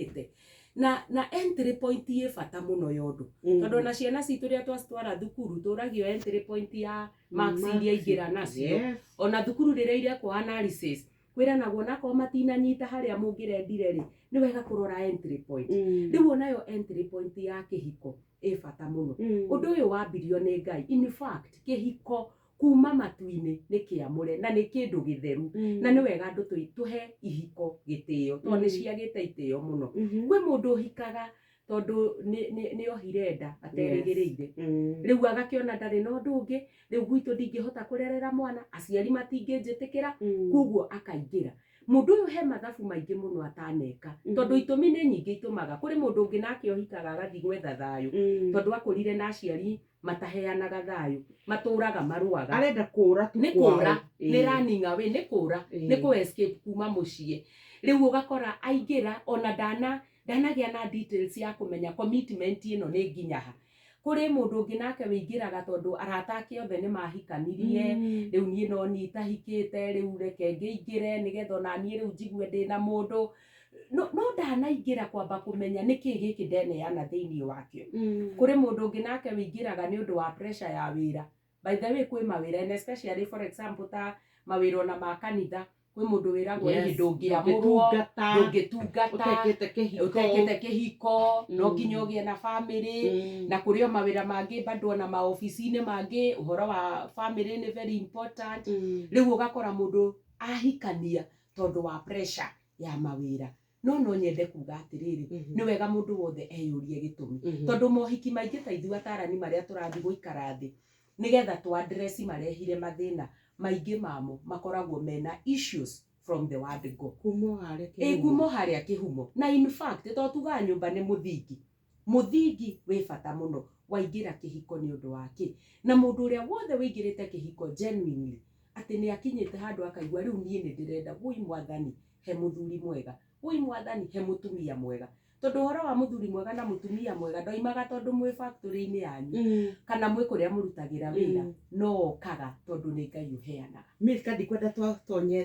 Ĩte. Na entry point ĩ bata mũno ya ũndũ, tondũ ona ciana citũ rĩrĩa twacitwara thukuru, tũragio entry point ya marks iria ingĩra nacio. Ona thukuru rĩrĩa irekwo analysis, kwĩranagwo onakorwo matinanyita harĩa mũngĩrendire rĩ, nĩ wega kũrora entry point. Rĩu onayo entry point ya kĩhiko ĩ bata mũno. Ũndũ ũyũ wambirio nĩ Ngai. In fact, kĩhiko kuma matu-inĩ nĩ kĩamũre na nĩ kĩndũ gĩtheru, na nĩ wega andũ tũhe ihiko gĩtĩo, tondũ nĩ ciagĩte itĩo mũno. Kwĩ mũndũ ũhikaga tondũ nĩ ohire nda aterĩgĩrĩire. Rĩu agakĩona ndarĩ na ũndũ ũngĩ, rĩu gwitũ ndingĩhota kũrerera mwana, aciari matingĩnjĩtĩkĩra, koguo akaingĩra. Mũndũ ũyũ he mathabu maingĩ mũno ataneka, tondũ itũmi nĩ nyingĩ itũmaga. Kũrĩ mũndũ ũngĩ nake ũhikaga agathiĩ gwetha thayũ, tondũ akũrire na aciari mataheanaga thayũ, matũraga marũaga. Arenda kũra tu Nĩ kwao. Kũra, nĩ running away, nĩ kũra, nĩ kũ escape kuma mũciĩ. Rĩu ũgakora aingĩra, ona ndanagĩa na details ya kũmenya commitment ĩno nĩ nginya ha. Kũrĩ mũndũ ũngĩ nake wĩingĩraga tondũ arata ake othe nĩ mahikanirie. Rĩu niĩ no niĩ itahikĩte, rĩu reke ngĩingĩre nĩgetha ona niĩ rĩu njigue ndĩna mũndũ. No ndanaingĩra kwamba kũmenya nĩkĩ gĩkĩ ndeneana thĩinĩ wakĩo. Kũrĩ mũndũ ũngĩ nake wĩingĩraga nĩ ũndũ wa pressure ya wĩra. By the way, kwĩ mawĩra, and especially, for example, ta mawĩra ona ma kanitha, kwĩ mũndũ wĩragwo, ĩhĩ, ndũngĩamũrwo, ndũngĩtungata ndũngĩtungata ũtekĩte kĩhiko. Ũtekĩte kĩhiko, no nginya ũgĩe na family. Na kũrĩ o mawĩra mangĩ bado, ona maobici-inĩ mangĩ, ũhoro wa family nĩ very important. Rĩu ũgakora mũndũ ahikania tondũ wa pressure ya mawĩra. No nyende kuga atĩrĩrĩ, nĩ wega mũndũ wothe eyũrie gĩtũmi, tondũ mohiki maingĩ, ta ithuĩ atarani marĩa tũrathiĩ gũikara thĩ nĩgetha tũ address marehire mathĩna maingĩ mamo, makoragwo mena issues from the word go. Kuma o harĩa Ĩ kĩhumo. Kuma o harĩa kĩhumo. Na in fact, to tugaga nyũmba nĩ mũthingi, mũthingi wĩ bata mũno. Waingĩra kĩhiko nĩ ũndũ wa kĩ? Na mũndũ ũrĩa wothe wĩingĩrĩte kĩhiko genuinely, atĩ nĩ akinyĩte handũ akaigua, rĩu niĩ nĩ ndĩrenda, wũi Mwathani he mũthuri mwega, wũi Mwathani he mũtumia mwega, tondũ ũhoro wa mũthuri mwega na mũtumia mwega ndoimaga tondũ mwĩ factory-inĩ yanyu kana mwĩ kũrĩa mũrutagĩra wĩra, no okaga tondũ nĩ Ngai ũheanaga. Milka, ndikwenda twatonye.